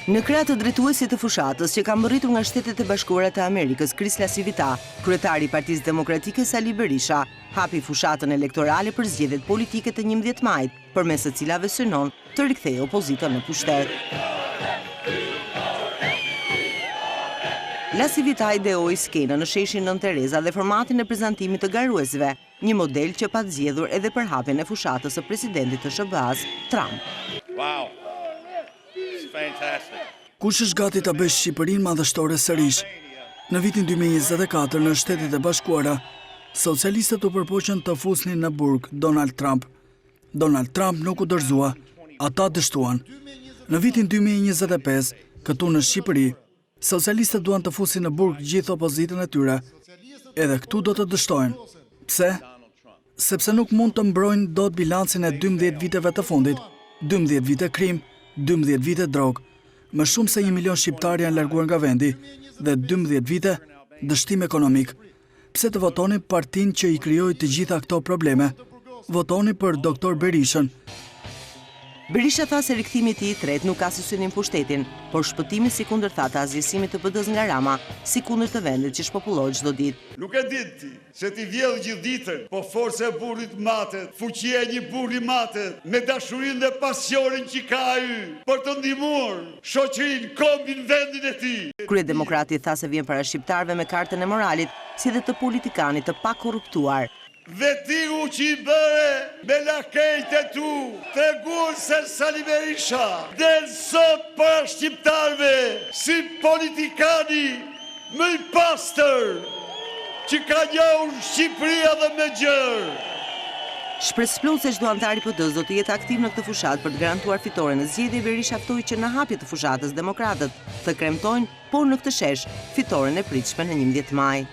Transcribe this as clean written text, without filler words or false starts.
Në krah të drejtuesit të fushatës që ka mbërritur nga Shtetet e Bashkuara të Amerikës, Chris LaCivita, kryetari i Partisë Demokratike Sali Berisha, hapi fushatën elektorale për zgjedhjet politike të 11 majit, përmes së cilave synon të rikthejë opozitën në pushtet. LaCivita ideoi skenën në sheshin Nënë Tereza dhe formatin e prezantimit të garuesve, një model që pat zgjedhur edhe për hapjen e fushatës së presidentit të SHBA-së, Trump. Wow. It's fantastic. Kush është gati ta bëjë Shqipërinë madhështore sërish? Në vitin 2024 në Shtetet e Bashkuara, socialistët u përpoqën të fusnin në burg Donald Trump. Donald Trump nuk u dorëzua, ata dështuan. Në vitin 2025, këtu në Shqipëri, Socialistët duan të fusin në burg gjithë opozitën e tyre. Edhe këtu do të dështojnë. Pse? Sepse nuk mund të mbrojnë dot bilancin e 12 viteve të fundit. 12 vite krim, 12 vite drogë. Më shumë se 1 milion shqiptarë janë larguar nga vendi dhe 12 vite dështim ekonomik. Pse të votoni partinë që i krijoi të gjitha këto probleme? Votoni për Doktor Berishën. Berisha tha se rikthimi i tij i tretë nuk ka si synim pushtetin, por shpëtimin sikundër tha të asgjësimit të PD-së nga Rama, sikundër të vendit që shpopullohet çdo ditë. Nuk e din ti, se ti vjedh gjithë ditën, po forca e burrit matet, fuqia e një burri matet me dashurinë dhe pasionin që ka ai për të ndihmuar shoqërinë, kombin, vendin e tij. Kryedemokrati tha se vjen para shqiptarëve me kartën e moralit, si dhe të politikanit të pakorruptuar. Vetingu që i bëre me lakejtë e tu, treguan se Sali Berisha del sot para shqiptarëve si politikani më i pastër që ka njohur Shqipëria dhe më gjerë. Shpresëplotë se çdo anëtar i PD-së do të jetë aktiv në këtë fushatë për të garantuar fitoren në zgjedhje, Berisha ftoi që në hapje të fushatës demokratët të kremtojnë, por në këtë shesh, fitoren e pritshme në 11 maj.